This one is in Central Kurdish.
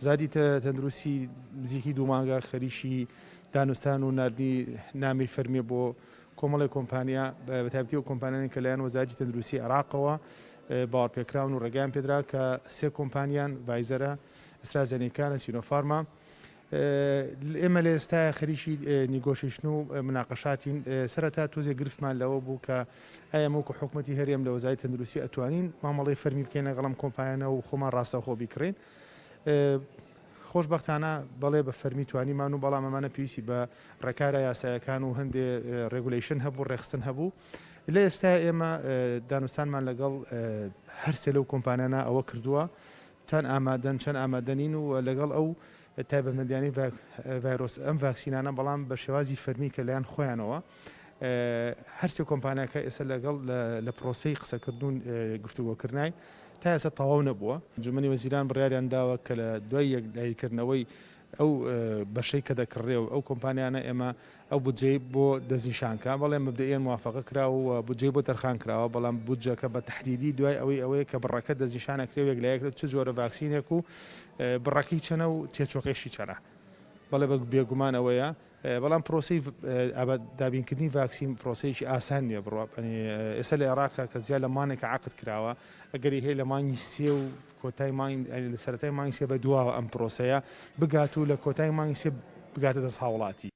وەزارەتی تەندروستی نزیکی دوو مانگە خەریکی دانوستان و ناردنی نامەی فەرمیە بۆ کۆمەڵێک کۆمپانیا بەتایبەتی ئەو کۆمپانیانەی کە لایەن وەزارەتی تەندروستی عێراقەوە باوەڕپێکراون و ڕێگەیان پێدرا کە سێ کۆمپانیان ڤایزەرە، ئەسترازێنیکانە، سینۆفارما. ئێمە لە ئێستایا خەریکی negotiation و مناقەشاتین، سەرەتا تۆزێک گرفتمان لەوە بوو کە ئایا ئێمە وەکو حکومەتی هەرێم لە وەزارەتی تەندروستی ئەتوانین مامەڵەی فەرمی بکەین لەگەڵ ئەم کۆمپانیانە و خۆمان ڕاستەوخۆ بیکڕین؟ خۆشبەختانە بەڵێ بە فەرمی توانیمان و بەڵام ئەمانە پێویستی بە ڕێکارە یاسایەکان و هەندێ regulation هەبوو ڕێکخستن هەبوو لە ئێستا ئێمە دانوستانمان لەگەڵ هەرسێ لەو کۆمپانیانە ئەوە کردووە چەند ئامادەن چەند ئامادە نین و لەگەڵ ئەو تایبەتمەندیانەی ڤایرۆس ئەم ڤاکسینانە بەڵام بە شێوازی فەرمی کە لایەن خۆیانەوە هەرسێ کۆمپانیاکە ئێستا لەگەڵ لە پرۆسەی قسەکردن و گفتوگۆکردنای تا ئێستا تەواو نەبووە. ئەنجومەنی وەزیران بڕیاریان داوە کە لە دوای یەکلاییکردنەوەی ئەو بەشەی کە دەکڕرێ و ئەو کۆمپانیانە ئێمە ئەو بودجەی بۆ دەستنیشان کا، بەڵێ مەبدەئیەن موافەقە کراوە و بودجەی بۆ تەرخان کراوە، بەڵام بودجەکە بە تەحدیدی دوای ئەوەی ئەوەیە کە بڕەکە دەستنیشان ئەکرێ و یەکلاییەکرێت چ جۆرە ڤاکسینێک و بڕەکەی چەنە و تێچووەکەیشی چەنە. بەڵێ بە بێگومان ئەوەیە. بەڵام پرۆسەی دابینکردنی ڤاکسین پرۆسەیەکی ئاسان نییە بڕوا ئێستا لە عێراق کە زیاد لە مانێکە عەقد کراوە ئەگەری هەیە لە مانگی سێ و کۆتای مانگ لە سەرەتای مانگی سێ بە دواوە ئەم پرۆسەیە بگات و لە کۆتای مانگی سێ بگاتە دەست هاوڵاتی.